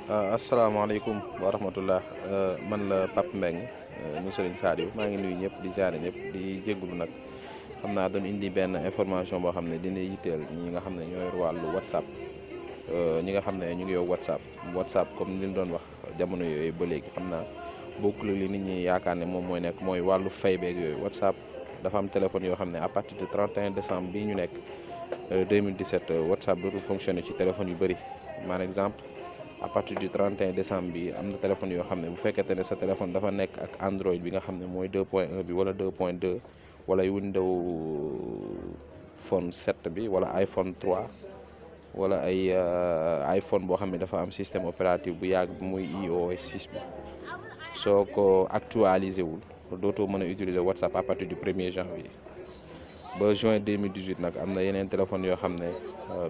asalaamaaleykum wa rahmatullah man la Pape Mbengue mu Serigne Saliou maa ngi nuyu ñëpp di jaare ñëpp di jégalu nag xam naa doon indi benn information boo xam ne dina yitteel ñi nga xam ne ñoo yor wàllu WhatsApp ñi nga xam ne ñu ngi yow WhatsApp comme ni ñu doon wax jamono yooyu ba léegi xam naa bokkul li nit ñi yaakaar ne moom mooy wàllu fay beeg yooyu WhatsApp dafa am téléphone yoo xam ne à partir de 31 décembre bii ñu nekk 2017 WhatsApp dootul fonctionner ci téléphone yu bëri par exemple. À partir du 31 décembre bi am na téléphone yoo xam ne bu fekkente ne sa téléphone dafa nekk ak Android bi nga xam ne mooy 2.1 bi wala 2.2 wala Windows Phone 7 bi wala iPhone 3 wala ay iPhone boo xam ne dafa am système opératif bu yàgg muy iOS 6 bi soo ko actualisé wul dootoo mën a utiliser WhatsApp à partir du 1er janvier ba juin 2018 nag am na yeneen téléphone yoo xam ne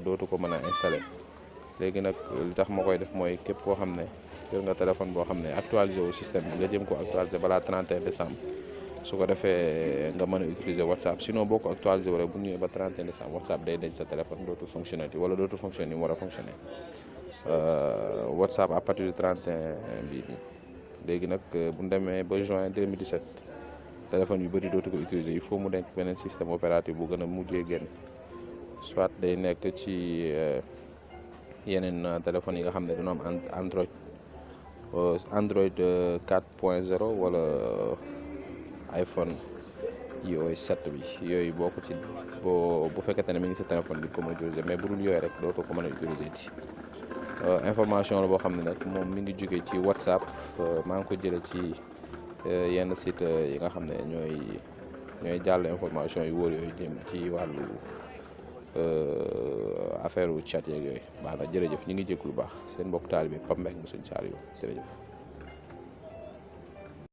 dootu ko mën a installé. léegi nag li tax ma koy def mooy képp koo xam ne yor nga téléphone boo xam ne actualisé wu système bi nga jëm ko actualisé balaa 31 décembre su ko defee nga mën a utiliser WhatsApp sinon boo ko actualisé wu rek bu ñëwee ba 31 décembre WhatsApp day denc sa téléphone dootul fonctionner wala dootul fonctionner ni mu war a fonctionner WhatsApp à partir du 31 bii léegi nag bu ñu demee ba juin 2017 téléphone yu bëri dootu ko utiliser il faut mu denc beneen système opératif bu gën a mujjee génn soit day nekk ci. yeneen téléphones yi nga xam ne dina am Android 4.0 wala iPhone iOS 7 bi yooyu boo ko ci bu fekkente ne mi ngi sa téléphone bi ko mën a utiliser mais bu dul yooyu rek dootoo ko mën a utiliser ci information la boo xam ne nag moom mi ngi jógee ci WhatsApp maa ngi ko jëlee ci yenn site yi nga xam ne ñooy jàll information yu wóor yooyu jëm ci wàllu affaire chat yeeg yooyu baax na jërëjëf ñu ngi jégalu lu baax seen mbokk taalibe Pape Mbengue mu Serigne Saliou jërëjëf.